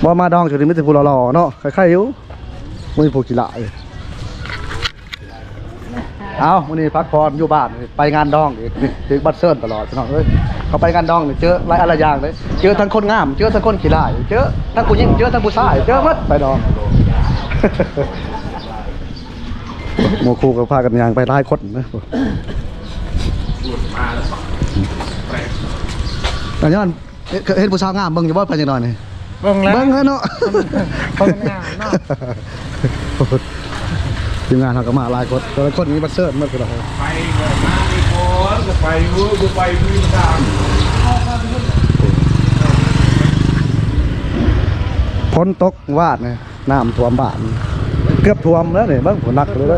ບໍ່ມາດອງ ຊ່ວງນີ້ມີແຕ່ຜູ້ຫຼໍ່ໆເນາະ ໄຄໆຢູ່ ບໍ່ມີຜູ້ຂີ້ລ້າຍ. ເອົາ ມື້ນີ້ພັກຜ່ອນຢູ່ບ້ານ ໄປງານດອງອີກ ຖືກບັດເຊີນຕະຫຼອດພີ່ນ້ອງເອີຍ. ເຂົາໄປງານດອງນີ້ເຈີຫຼາຍອັນຫຼາຍຢ່າງເລີຍ ເຈີທັງຄົນງາມ ເຈີທັງຄົນຂີ້ລ້າຍ ເຈີທັງຜູ້ຍິງ ເຈີທັງຜູ້ຊາຍ ເຈີໝົດໄປດອງ. ໝູ່ຄູ່ກໍພາກັນຍ່າງໄປຫຼາຍຄົນນະ ກໍຍ້ອນ ເຫັນ ເຫັນຜູ້ສາວງາມເບິ່ງຢູ່ບໍ່ ໄປຈັກໜ້ອຍນີ້? ເບິ່ງແລ້ວ ເບິ່ງແລ້ວເນາະ ເບິ່ງງາມເນາະ. ທີມງານເຮົາກໍມາຫຼາຍຄົນ ແຕ່ລະຄົນມີບັດເຊີນໝົດ ໄປມາໄດ້ກ່ອນ ກໍໄປຢູ່ ບໍ່ໄປຄືກັນ. ຝົນຕົກວາດນີ້ ນ້ຳຖ້ວມບ້ານ ເກືອບຖ້ວມແລ້ວນີ້ ເບິ່ງ ໂອ້ ໜັກເລີຍເດີ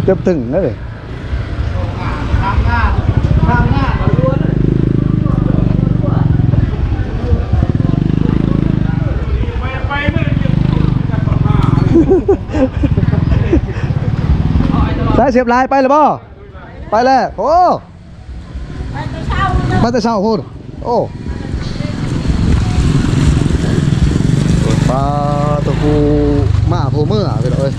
ເກືອບຕຶງເລີຍ. ສາຍເສບຫຼາຍ ໄປແລ້ວບໍ່? ໄປແລ້ວ ໂອ້. ໄປແຕ່ເຊົ້າພຸ້ນ ໂອ້ ປາໂຕ ຜູ້ມາຜູ້ເມືອ ພີ່ນ້ອງເອີຍ.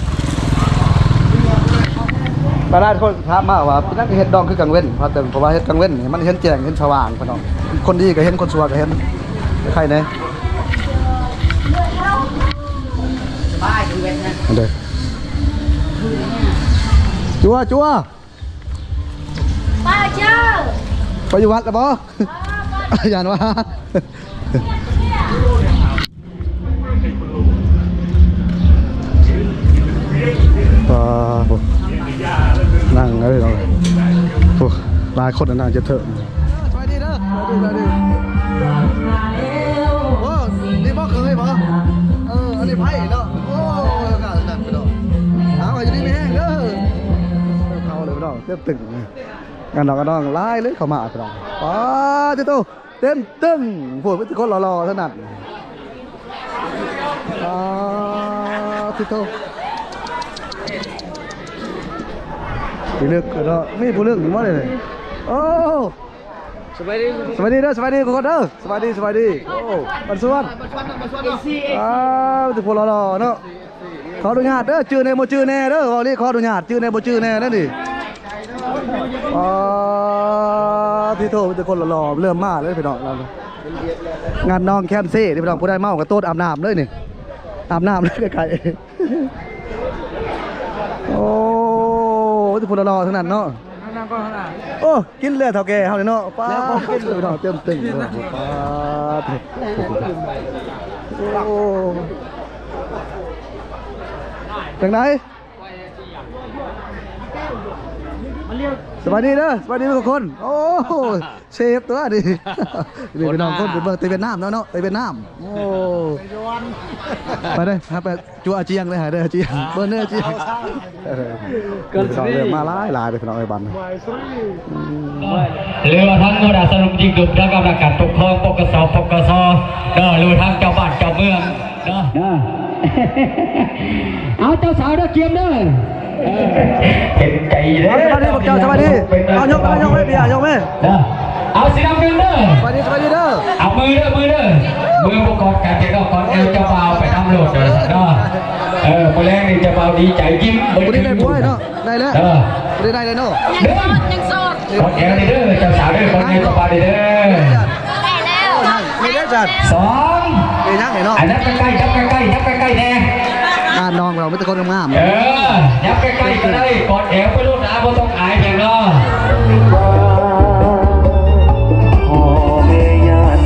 ຫຼາຍໆຄົນຖາມມາວ່າ ເປັນຫຍັງເຮັດດອງຄືກາງເວັນ ເພາະວ່າເຮັດກາງເວັນນີ້ມັນເຫັນແຈ້ງເຫັນສະຫວ່າງ ພີ່ນ້ອງ ຄົນດີກໍເຫັນ ຄົນຊົ່ວກໍເຫັນ ໃຄແດ່. ອັນເດ ຈົວ ຈົວ. ໄປເຈົ້າ ໄປຢູ່ວັດແລ້ວບໍ່? ເອີ ໄປ ຢ້ານວ່າ ອ່າ ໂອ້ ນັ່ງເອີຍ ໂອ້ ຫຼາຍຄົນນັ່ງຈະເຖີ້ ສະບາຍດີເດີ ສະບາຍດີ ສະບາຍດີ. ໂອ້ ນີ້ບໍ່ເຄີຍບໍ່? ເອີ ອັນນີ້ໃຜເນາະ? ໂອ້ ໂອກາດນັ້ນເນາະ ເອົາ ຢູ່ດີມີແຮງເດີ ເຂົາເລີຍເນາະ ເຕັມຕຶງ. ງານດອງ ງານດອງຫຼາຍເລີຍເຂົ້າມາພີ່ນ້ອງ ປາດຕິໂຕ ເຕັມຕຶງ ໂອ້ ມີແຕ່ຄົນຫຼໍ່ໆເທົ່ານັ້ນ ປາດຕິໂຕ ມີລຶກເນາະ ມີຜູ້ລຶກບໍ່ນີ້? ໂອ້ ສະບາຍດີ ສະບາຍດີເດີ ສະບາຍດີທຸກຄົນເດີ ສະບາຍດີ ສະບາຍດີ ໂອ້ ບັນຊວນ ອ່າ ມີແຕ່ຜູ້ຫຼໍ່ໆເນາະ. ຂໍອະນຸຍາດເດີ ຈື່ແດ່ບໍ່ຈື່ແດ່ເດີ ເວົ້າອີ່ຫຼີ ຂໍອະນຸຍາດ ຈື່ແດ່ບໍ່ຈື່ແດ່ເດີນີ້. ອໍ ທີ່ໂທ ມີແຕ່ຄົນຫຼໍ່ໆ ເລີ່ມມາເລີຍພີ່ນ້ອງ. ງານດອງແຄມເຊນີ້ພີ່ນ້ອງ ຜູ້ໃດເມົາກໍໂຕດອາບນ້ຳເລີຍນີ້ ອາບນ້ຳເລີຍໃກ້ໆ. ໂອ້ ມີແຕ່ຜູ້ຫຼໍ່ໆທັງນັ້ນເນາະ. ໂອ້ ກິນເລືອດເຖົ້າແກ່ເຮົານີ້ເນາະ ປ້າດ ເຕັມຕຶງເລີຍ ປ້າດ. ໂອ້ ຈັ່ງໃດ? ສະບາຍດີເດີ ສະບາຍດີທຸກຄົນ. ໂອ້ ເຊຟຕົວນີ້ ນີ້ພີ່ນ້ອງ ຄົນໄປເບິ່ງແຕ່ຫວຽດນາມເນາະ ເນາະ ໄປຫວຽດນາມ. ໂອ້ ໄປເດີ ຫາໄປ ຈົວອາຈຽງເລີຍ ຫາເດີອາຈຽງ ເບິ່ງເດີອາຈຽງ. ເອີ ເລີ່ມມາຫຼາຍໆເດີພີ່ນ້ອງເອີຍ ບັດນີ້. ຫຼືວ່າທາງຫົວໜ້າສະໜຸມຍິງດຸມ ທາງກຳມະການປົກຄອງ ປກສ ປກສ ເນາະ ຫຼືວ່າທາງເຈົ້າບ້ານເຈົ້າເມືອງເນາະ. ເອົາ ເຈົ້າສາວເດີ ກຽມເດີ. ເອີ ເຫັນໃຈເດີ ສະບາຍດີພວກເຈົ້າ ສະບາຍດີ. ເອົາ ຍົກມາ ຍົກມາເບຍ ຍົກມາ. ເອົາ ສີດຳໜຶ່ງເດີ ສະບາຍດີ ສະບາຍດີເດີ. ເອົາ ມືເດີ ມືເດີ ມືບໍ່ກອດກັນ ເຈົ້າກອດແອວເຈົ້າບ່າວໄປນຳໂລດເດີເນາະ. ເອີ ມື້ແລງນີ້ເຈົ້າບ່າວດີໃຈຍິ້ມເບິດຄືນເນາະ. ໄດ້ແລ້ວ ເອີ ບໍ່ໄດ້ໄດ້ເລີຍເນາະ. ຍັງໂສດ ຍັງໂສດ. ກອດແອວນີ້ເດີ ເຈົ້າສາວເດີ ກອດແອວເຈົ້າບ່າວນີ້ເດີ. ໄດ້ແລ້ວ ໄດ້ແລ້ວ ສອງ ເປັນຫຍັງເນາະ. ອັນນັ້ນໃກ້ໆ ຈັບໃກ້ໆ ຈັບໃກ້ໆແດ່. ອ່າ ນ້ອງເຮົາມີແຕ່ຄົນງາມໆ. ເອີ ຍັບໃກ້ໆກໍໄດ້ ກອດແອວໄປໂລດນະ ບໍ່ຕ້ອງອາຍຫຍັງເນາະ.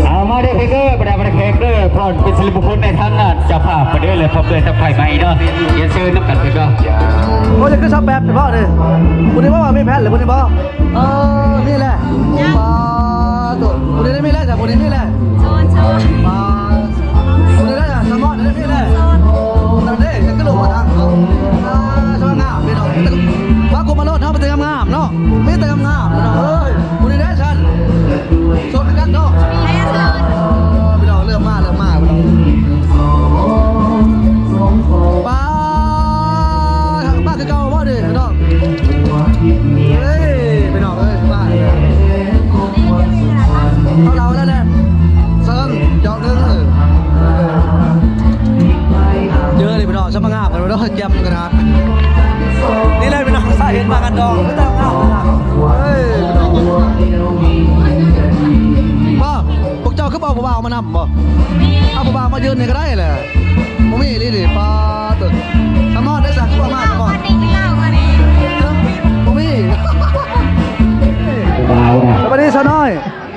ເອົາ ມາເດີແຂກເດີ ບັນດາແຂກເດີ ພ້ອມເປັນສິລິມຸງຄຸນໃນທາງດ້ານເຈົ້າພາບໄປເດີ ແລະ ພ້ອມດ້ວຍທັງຝ່າຍໃໝ່ເນາະ. ຮຽນເຊີນນຳກັນເດີ. ໂອ້ຍ ຄືຊາວແປັບເດເບາະເດ. ຜູ້ນີ້ບໍ່ວ່າມີແພດເລີຍ ຜູ້ນີ້ບໍ່? ເອີ ນີ້ແຫຼະ ປາໂຕ ຜູ້ນີ້ໄດ້ມີແລ້ວຈ້ະ ຜູ້ນີ້ມີແລ້ວ. ໂຊນ ໂຊນ ປາ ຜູ້ນີ້ໄດ້ຈ້ະ ສະມອດໄດ້ມີແລ້ວ. ໂຊນ ນັ້ນເດ້ ຄືລົງມາທາງເຮົາ. ອ່າ ສວຍງາມພີ່ນ້ອງ ມາກຸມມາໂລດເຮົາ ມີແຕ່ງາມໆເນາະ ມີແຕ່ງາມໆພີ່ນ້ອງເອີຍ. ຜູ້ນີ້ໄດ້ຊັ້ນ ໂສດຄືກັນເນາະ. ເອີ ພີ່ນ້ອງ ເລີ່ມມາ ເລີ່ມມາພີ່ນ້ອງ. ປາ ມາຄືເກົ່າບໍ່ນີ້ພີ່ນ້ອງ? ເອີຍ ພີ່ນ້ອງເອີຍ ມາ ເອົາເລົ່າແລ້ວແຫຼະ ເຊີງ ຢ້ຽມຂະໜາດ. ນີ້ແຫຼະພີ່ນ້ອງ ສາເຫດພາກັນດອງ ຄືແຕ່ງງານນະ. ເອີຍ ບໍ່ ພວກເຈົ້າຄືບໍ່ເອົາຜູ້ບ່າວມານຳບໍ່? ເອົາຜູ້ບ່າວມາຢືນນີ້ກໍໄດ້ແຫຼະ. ບໍ່ມີອີ່ຫຼີຕິ? ປາດໂທ້ ສາມອດໄດ້ສັກ ຄືບໍ່ມາສາມອດ? ບໍ່ມີ. ຜູ້ບ່າວນະ. ສະບາຍດີສາວນ້ອຍ.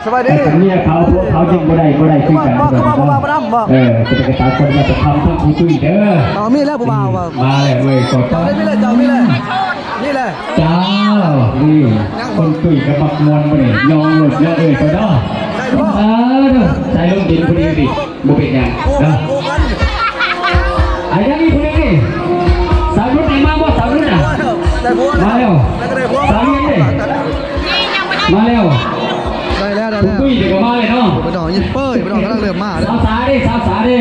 ສະບາຍດີ. ເມຍເຂົາ ພວກເຂົາຍັງບໍ່ໄດ້ ບໍ່ໄດ້ຄືກັນ. ບໍ່ ຄືວ່າຜູ້ບ່າວມານຳບໍ່? ເອີ ເປັນກະຕາຄົນມາຈະທຳທັງຜູ້ຕຸ້ຍເດີ. ເອົາ ມີແລ້ວຜູ້ບ່າວວ່າ ມາແລ້ວເວີຍ. ເຈົ້າ ເຈົ້າ ມີແລ້ວ ເຈົ້າ ມີແລ້ວ ມີແລ້ວ. ເຈົ້າ ນີ້ ຄົນຕຸ້ຍກໍມັກມ່ວນມື້ນີ້ ຍອງໂລດ ຍອງເອີຍໄປເນາະ. ເອີ ໃສ່ລົງດິນພໍດີນີ້ ບໍ່ເປັນຫຍັງເນາະ. ອ່ະ ຍັງມີຜູ້ໜຶ່ງນີ້ ສາວນຸດນີ້ມາບໍ່? ສາວນຸດນະ ມາແລ້ວ. ສາວເລນເດ້ ມາແລ້ວ. ໄດ້ແລ້ວ ໄດ້ແລ້ວ. ຜູ້ຕຸ້ຍນີ້ກໍມາແລ້ວເນາະ. ບໍ່ຕ້ອງຍິງເປີຍ ບໍ່ຕ້ອງ ກຳລັງເລີ່ມມາເດ້. ສາວສາເດ້ ສາວສາເດ້.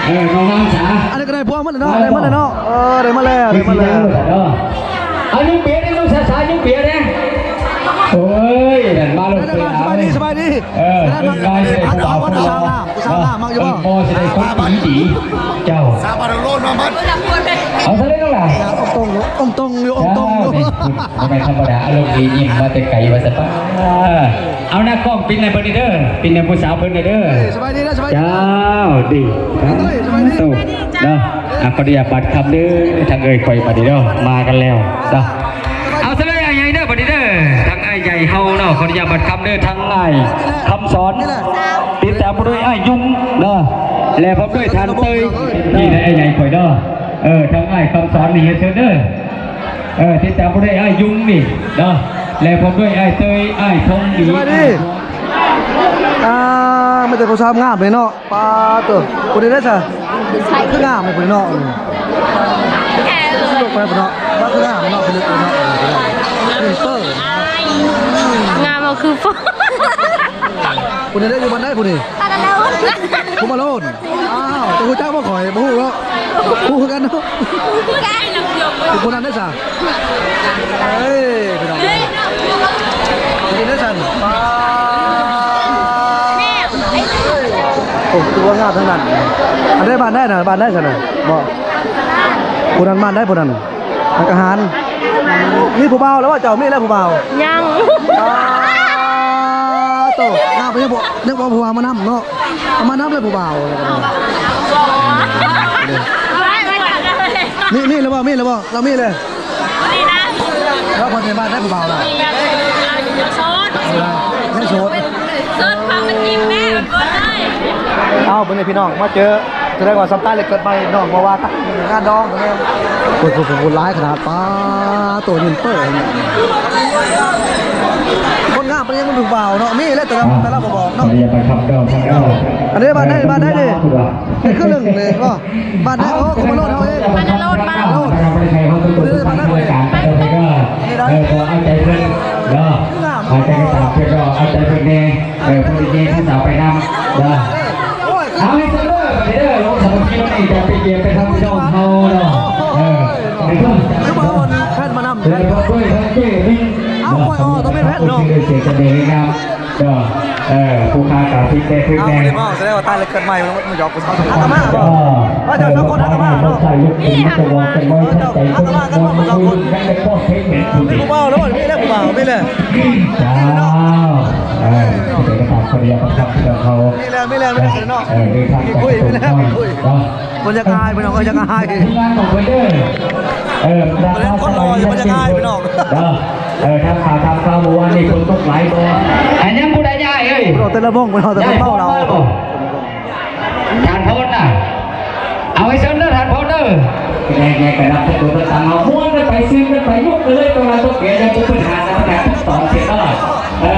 ເອີ ນ້ອງນາງສາ ອັນນີ້ກໍໄດ້ຜົວໝົດແລ້ວເນາະ. ໄດ້ໝົດແລ້ວເນາະ. ເອີ ໄດ້ມາແລ້ວ ໄດ້ມາແລ້ວ. ເອົາ ຍຸງເບຍເດ້ ນ້ອງສາສາ ຍຸງເບຍເດ້. ໂອ້ຍ ນັ້ນມາລົງເບຍ. ສະບາຍດີ ສະບາຍດີ. ເອີ ເປັນໄງ ຜູ້ບ່າວ ຜູ້ສາວງາມ ຜູ້ສາວງາມມັກຢູ່ບໍ່? ເອີ ບໍ່ຊິໄດ້ຄົນດີດີ ເຈົ້າ ສາບານໂລດມາໝົດ. ເອົາຊະເດ້ນ້ອງຫຼ້າ ອອງຕົງຢູ່ ອອງຕົງຢູ່ ອອງຕົງຢູ່. ບໍ່ແມ່ນທຳມະດາ ອາລົມດີ ຍິ້ມມາແຕ່ໄກວ່າຊັ້ນ. ເອົາໜ້າກ້ອງປິ່ນໃຫ້ເພິ່ນເດີ ປິ່ນໃຫ້ຜູ້ສາວເພິ່ນເດີ. ເອີ ສະບາຍດີເດີ ສະບາຍດີ. ເຈົ້າ ດີ ສະບາຍດີ ເນາະ. ອ່ະ ຂໍອະນຸຍາດບາດຄຳເດີທາງເອື້ອຍຂ້ອຍບາດນີ້ເດີ ມາກັນແລ້ວເນາະ. ເອົາຊະເລີຍອ້າຍໃຫຍ່ເດີ ບາດນີ້ເດີ ທາງອ້າຍໃຫຍ່ເຮົາເນາະ. ຂໍອະນຸຍາດບາດຄຳເດີ ທາງອ້າຍຄຳສອນ ຕິດຕາມດ້ວຍອ້າຍຍຸງເນາະ ແລະພ້ອມດ້ວຍທ່ານເຕີຍ. ນີ້ແຫຼະອ້າຍໃຫຍ່ຂ້ອຍເດີ. ເອີ ທາງອ້າຍຄຳສອນນີ້ເຮັດເຊີນເດີ. ເອີ ຕິດຕາມດ້ວຍອ້າຍຍຸງນີ້ເນາະ ແລະພ້ອມດ້ວຍອ້າຍເຕີຍ ອ້າຍທອງດີ. ສະບາຍດີ. ອ່າ ມີແຕ່ຜູ້ສາວງາມເລີຍເນາະ. ປາດໂທ້ ຜູ້ນີ້ໄດ້ຊະ ຄືງາມແທ້ຜູ້ນີ້ເນາະ. ແທ້ເອີຍ ລູກໄປພຸ້ນເນາະ ວ່າຄືງາມເນາະ ເປັນລູກເນາະ. ນີ້ເປີ ງາມບໍ່ຄືເປີ. ຜູ້ນີ້ໄດ້ຢູ່ບ້ານໃດຜູ້ນີ້? ບ້ານໂລນ ພູມະໂລນ. ອ້າວ ເຈົ້າຮູ້ຈັກບໍ່? ຂ້ອຍບໍ່ຮູ້ເນາະ. ຮູ້ຄືກັນເນາະ. ຜູ້ນັ້ນໄດ້ຊະ. ເອີຍ ພີ່ນ້ອງເອີຍ ເປັນໄດ້ຊັ້ນ. ໂອ້ ຕົວງາມທັງນັ້ນ. ອັນໃດບ້ານໃດນະ? ບ້ານໃດຊັ້ນນະ? ບໍ່ ຜູ້ນັ້ນບ້ານໃດຜູ້ນັ້ນ? ທະຫານ. ມີຜູ້ບ່າວແລ້ວບໍ່ເຈົ້າ? ມີແລ້ວຜູ້ບ່າວ? ຍັງ. ປາດໂທ້ ງາມປານຍັງບໍ່ ຍັງບໍ່ເອົາຜູ້ບ່າວມານຳເນາະ. ເອົາມານຳແລ້ວຜູ້ບ່າວ. ມີ ມີແລ້ວບໍ່? ມີແລ້ວບໍ່? ລາວມີແລ້ວ ລາວພໍໄດ້ມາໄດ້ຜູ້ບ່າວລະ. ຍັງໂສດ ໂສດ ພາມາຈີບແມ່ເພິ່ນເລີຍ. ເອົ້າ ເບິ່ງເດ້ພີ່ນ້ອງ ມາເຈີ ສະແດງວ່າສຳຕາຍເລີຍເກີດໃໝ່ ນ້ອງບໍ່ວ່າກັນ ງານດອງ ໂອ້ໂຫ ຫຼາຍຂະໜາດ. ປາດໂທ້ ຍິ້ມເປີຍ ຄົນງາມປານຍັງບໍ່ມີຜູ້ບ່າວເນາະ. ມີແລ້ວ ແຕ່ລະ ແຕ່ລະບໍ່ບອກເນາະ. ອັນນີ້ບ້ານໃດ ບ້ານໃດນີ້? ຄືເລື່ອງນີ້ບໍ່ ບ້ານໃດ? ໂອ້ ຄົນມາໂລດເຮົາເອງ. ບ້ານໂລດ ບ້ານໂລດ. ເອີ ເອົາໃຈເພິ່ນເນາະ ເອົາໃຈເພິ່ນເນາະ ເອົາໃຈເພິ່ນແດ່. ເອີ ຜູ້ທີ່ມີຜູ້ສາວໄປນຳເນາະ. ເອົາໃຫ້ເສຍເດີ ເດີ ລົງສາມັກຄີນີ້ ຈະໄປກຽມໄປທາງພີ່ນ້ອງເຮົາເນາະ. ເອີ ໃຫ້ເພິ່ນ ຄືບໍ່ເອົາແຜ່ນມານຳ ເອີ ເພິ່ນດ້ວຍທັງເຈ້ມິງ. ເອົ້າ ໂອ້ຍ ຕ້ອງມີແຜ່ນເນາະ ເສຍຈະໄດ້ງາມ. ເອີ ຜູ້ຄ້າກາພິກແຕ່ ເອົາ ແຕ່ ບໍ່ໄດ້ເວົ້າ ສະແດງວ່າຕາຍແລ້ວເກີດໃໝ່ ມັນຢອກຜູ້ສາວ. ອາດຕະມາບໍ່ ວ່າເຈົ້າສອງຄົນອາດຕະມາເນາະ. ມີຜູ້ບ່າວແລ້ວ ມີແລ້ວຜູ້ບ່າວ ມີແລ້ວ. ເຈົ້າ ເອີ ເປັນການຂອບໃຈປະຈຳເຂົາ ມີແລ້ວ ມີແລ້ວ ມີແລ້ວເນາະ. ເອີ ເດີນທາງໄປ ມີແລ້ວ ມີແລ້ວ. ບໍ່ຢາກອາຍ ພີ່ນ້ອງເອີຍ ຢາກອາຍ. ທີມງານຂອງເພິ່ນເດີ ເອີ ເພິ່ນຄົນຫຼໍ່ຢູ່ ບໍ່ຢາກອາຍ ພີ່ນ້ອງເດີ. ເອີ ຖາມຂ່າວ ຖາມຂ່າວ ມື້ວານນີ້ຝົນຕົກຫຼາຍບໍ່? ອັນຍັງຜູ້ໃດຍ້າຍເອີຍ? ເອົາແຕ່ລະວົງ ເອົາແຕ່ລະວົງເຮົາ. ທ່ານໂພດນະ ເອົາໃຫ້ເຊີນເດີທ່ານໂພດເດີ. ແຍກໆກັນນຳ ຕົວຕ່າງເອົາ ມ່ວນກັນໄປ ຊຶມກັນໄປ ຍົກກັນເລີຍ ຕົວລະຕົວແກຍັງບໍ່ເປັນຫານະ ແຕ່ສອນເສຍຕະຫຼອດ. ເອີ